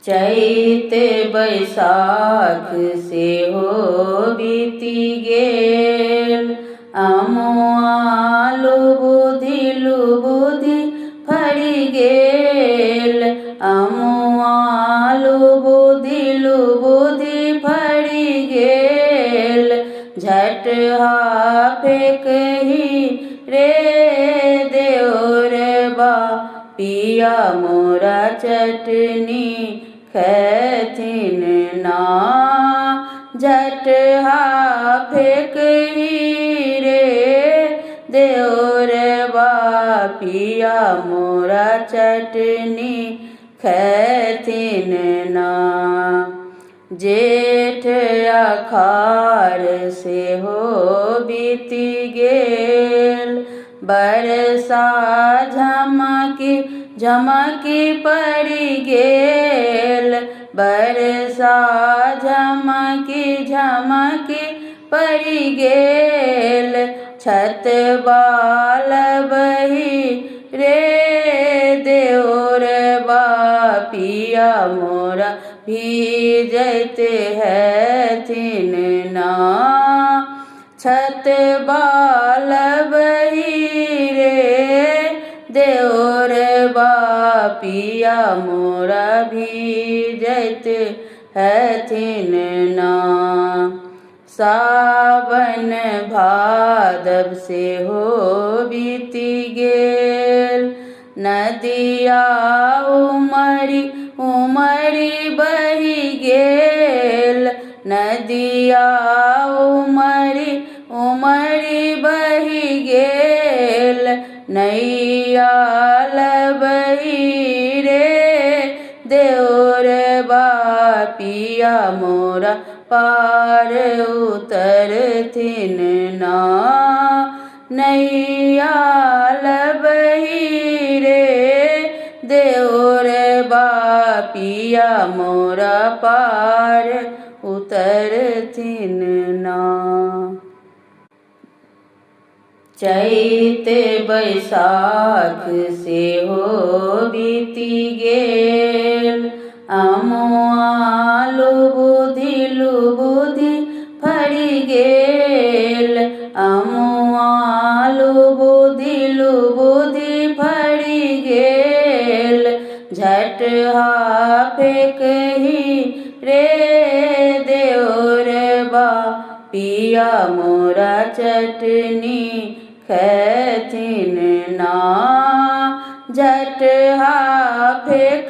चैत बैसाख सेहो बीति गेल, अमुआ लुबुधि लुबुधि फरि गेल। अमुआ लुबुधि लुबुधि फरि गेल। झटहा फेकही रे देओरबा, पिया मोरा चटनी खैथिन ना। झटहा फेकही रे देओरबा, पिया मोरा चटनी खैथिन ना। जेठ अखार सेहो बीति गेल, बरसा झमकी झमकी पड़ि गेल। बरसा झमकी झमकी पड़ि गेल। छत बालबही रे देओरबा, पिया मोरा भीजैत हैथिन ना। छत बालबही रे देओरबा, पिया मोरा भीजैत हैथिन ना। सावन भादव सेहो बीति गेल, नदिया उमरि उमरि बहि गेल। नदिया उमरि उमरि बहि गेल। नैया लबही रे देओरबा, पिया मोरा पार उतरथिन ना। नैया लबही रे देओरबा, पिया मोरा पार उतरथिन ना। चैत बैसाख सेहो बीति गेल, अमुआ लुबुधि लुबुधि फरि गेल। अमुआ लुबुधि लुबुधि फरि गेल। झटहा फेकही रे देओरबा, पिया मोरा चटनी खैथिन ना। झटहा फेक